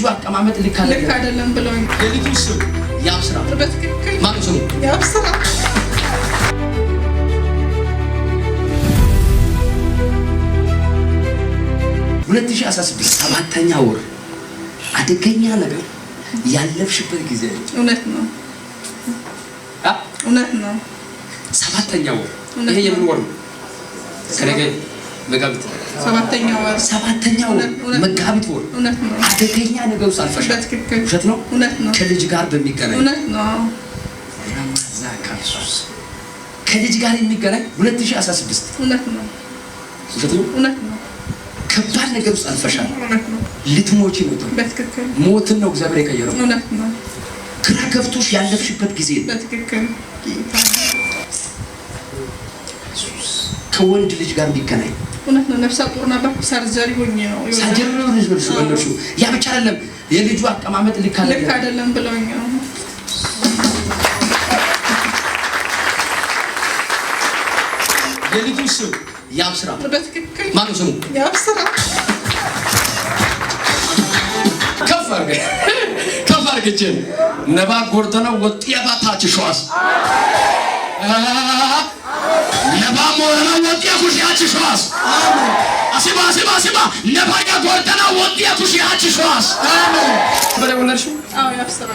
አቀማመጥ ልክ ልክ አይደለም ብለውኝ። የልጁ ስም ያብስራ። በትክክል። ማነው ስሙ? ያብስራ። 2016 ሰባተኛ ወር አደገኛ ነገር ያለፍሽበት ጊዜ ነው። እውነት ነው። እውነት ነው። ሰባተኛ ወር ይሄ የምን ወር ነው? ከነገ መጋቢት። ሰባተኛ ወር። ሰባተኛ ወር መጋቢት ወር እውነት ነው። አደገኛ ነገር ውስጥ አልፈሻል። በትክክል። ውሸት ነው? እውነት ነው። ከልጅ ጋር በሚገናኝ እውነት ነው። ከልጅ ጋር የሚገናኝ 2016 እውነት ነው። ውሸት ነው? እውነት ነው። ከባድ ነገር ውስጥ አልፈሻል። እውነት ነው። ልትሞቺ ነበር። በትክክል። ሞትን ነው እግዚአብሔር የቀየረው። እውነት ነው። ግራ ገብቶሽ ያለፍሽበት ጊዜ ነው። በትክክል። ከወንድ ልጅ ጋር የሚገናኝ እውነት ነው። ነፍሰ ጡር ነበርኩ። surgery ሆኜ ነው። surgery ነው ልጅ ወለድሽው። ያ ብቻ አይደለም፣ የልጁ አቀማመጥ ልክ ልክ አይደለም ብለውኝ። የልጁ ስም ያብስራ። በትክክል። ማነው ስሙ? ያብስራ። ከፍ አድርገህ ከፍ አድርገህ ነባ ጎርደነው ወጥያ ባታች ሸዋስ ነባ ሞረና ወጥያ ኩሽ ሸዋስ አሲባ አሲባ አሲባ ነባ ጎርደና ወጥያ ኩሽ ሸዋስ አሜን። ወለድሽው? አዎ ያብስራ።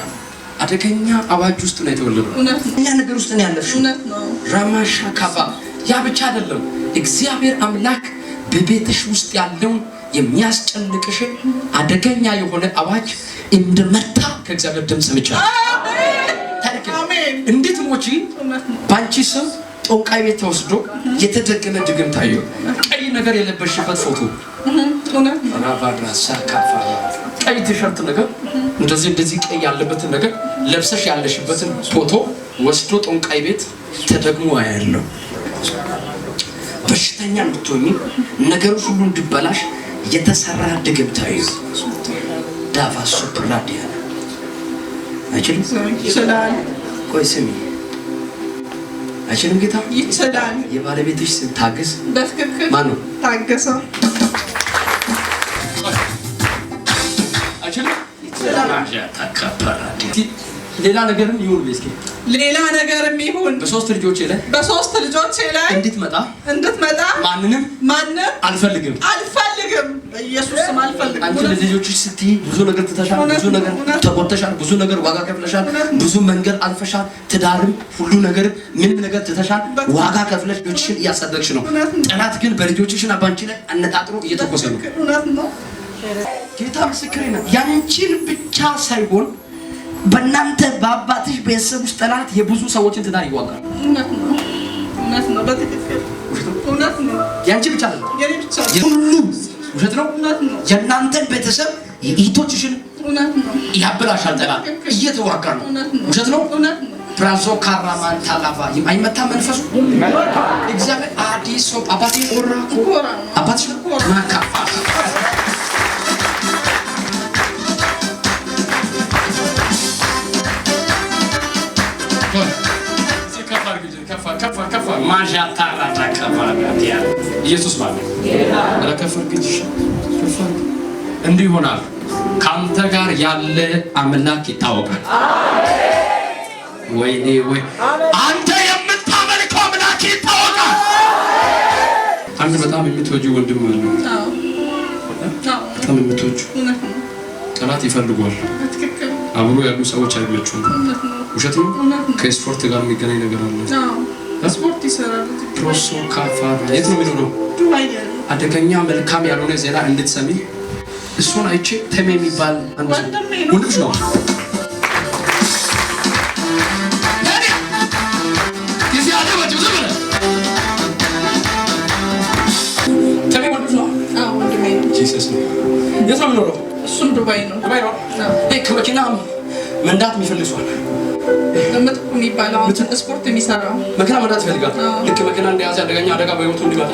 አደገኛ አዋጅ ውስጥ ነው የተወለደው። እኛ ነገር ውስጥ ነው ያለፍሽው። እውነት ነው። ራማሻ ካባ። ያ ብቻ አይደለም፣ እግዚአብሔር አምላክ በቤትሽ ውስጥ ያለውን የሚያስጨንቅሽን አደገኛ የሆነ አዋጅ እንደመታ ከእግዚአብሔር ድምፅ ሰምቻለሁ። እንዴት ሞቺ በአንቺ ስም ጠንቋይ ቤት ተወስዶ የተደገመ ድግም ታየው። ቀይ ነገር የለበሽበት ፎቶ፣ ቀይ ቲሸርት ነገር እንደዚህ እንደዚህ ቀይ ያለበትን ነገር ለብሰሽ ያለሽበትን ፎቶ ወስዶ ጠንቋይ ቤት ተደግሞ ያለው በሽተኛ እንድትሆኚ ነገሮች ሁሉ እንድበላሽ የተሰራ ድግም ታዩ። ዳቫ ሱፕራዲያ አይችልም። ይችላል። ቆይ ስሚ፣ አይችልም ጌታ ይችላል። የባለቤትሽ ስም ታገስ። በትክክል። ማን ነው? ታገሰ። አይችልም። ሌላ ነገርም ይሁን እስኪ ሌላ ነገርም ይሁን በሶስት ልጆቼ ላይ በሶስት ልጆቼ ላይ እንድትመጣ እንድትመጣ ማንንም ማንም አልፈልግም አልፈልግም። በኢየሱስ ስም አልፈልግም። አንቺ ለልጆችሽ ስትይ ብዙ ነገር ትተሻል፣ ብዙ ነገር ተቆጥተሻል፣ ብዙ ነገር ዋጋ ከፍለሻል፣ ብዙ መንገድ አልፈሻል። ትዳርም ሁሉ ነገር ምንም ነገር ትተሻል፣ ዋጋ ከፍለሽ ልጆችሽን እያሳደግሽ ነው። ጠላት ግን በልጆችሽና በአንቺ ላይ አነጣጥሮ እየተኮሰ ነው። እውነት ነው። ጌታ ምስክሬ ነው። ያንቺን ብቻ ሳይሆን በእናንተ በአባትሽ ቤተሰብ ውስጥ ጠላት የብዙ ሰዎችን ትዳር ይዋጋል። እውነት ነው። እውነት ነው። በትክክል እውነት ነው። ያንቺ ብቻ አይደለም፣ የኔ ብቻ አይደለም። ሁሉም ውሸት ነው። እውነት ነው። የእናንተን ቤተሰብ እህቶችሽን እውነት ነው። ያበላሻል። ጠላት እየተዋጋ ነው። ውሸት ነው። እውነት ነው። ብራዞ ካራማን ታላቫ አይመታ መንፈሱ እግዚአብሔር አዲስ አባቴ ኦራኮ አባትሽ ማካፋ ኢየሱስ ማለት እንዲህ ይሆናል። ከአንተ ጋር ያለ አምላክ ይታወቃል። ወይኔ ወይ አንተ የምታመልከው አምላክ ይታወቃል። አንድ በጣም የምትወጂው ወንድም አለ። በጣም የምትወጂው ጠላት ይፈልጓል። አብሮ ያሉ ሰዎች አይመቹም። ውሸት ነው። ከስፖርት ጋር የሚገናኝ ነገር አለ። ስፖርት ይሰራል። ፕሮሶ ካፋ የት ነው የሚኖረው? አደገኛ መልካም ያልሆነ ዜና እንድትሰሚ እሱን አይቼ ተሜ የሚባል ወንድምሽ ነው። ተሜ ወንድምሽ ነው። Jesus ነው። የት ነው የሚኖረው? እሱም ዱባይ ነው። ዱባይ ነው። ከመኪና መንዳት የሚፈልግ ሰው ምትኩ የሚባለው ስፖርት የሚሰራው መኪና መንዳት ይፈልጋል። ልክ መኪና እንደያዘ አደገኛ አደጋ በህይወቱ እንዲመጣ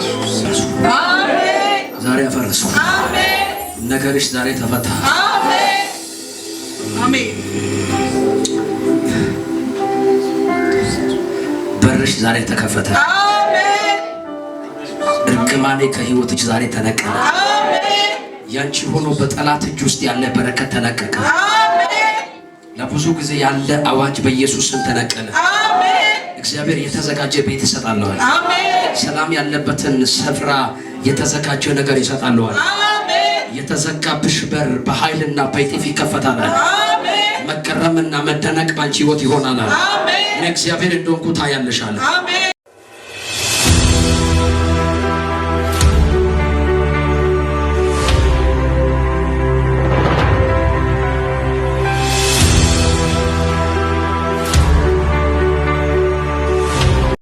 ዛሬ አፈረሱ። ነገርሽ ዛሬ ተፈታ። አሜን። በርሽ ዛሬ ተከፈተ። አሜን። እርግማኔ ከህይወትሽ ዛሬ ተነቀለ። አሜን። ያንቺ ሆኖ በጠላት እጅ ውስጥ ያለ በረከት ተለቀቀ። ለብዙ ጊዜ ያለ አዋጅ በኢየሱስ ስም ተነቀለ። እግዚአብሔር የተዘጋጀ ቤት ይሰጣለዋል። ሰላም ያለበትን ስፍራ የተዘጋጀ ነገር ይሰጣለዋል። የተዘጋብሽ በር በኃይልና በእጥፍ ይከፈታል። መገረምና መደነቅ ባንቺ ሕይወት ይሆናል። እኔ እግዚአብሔር እንደሆንኩ ታያለሻል።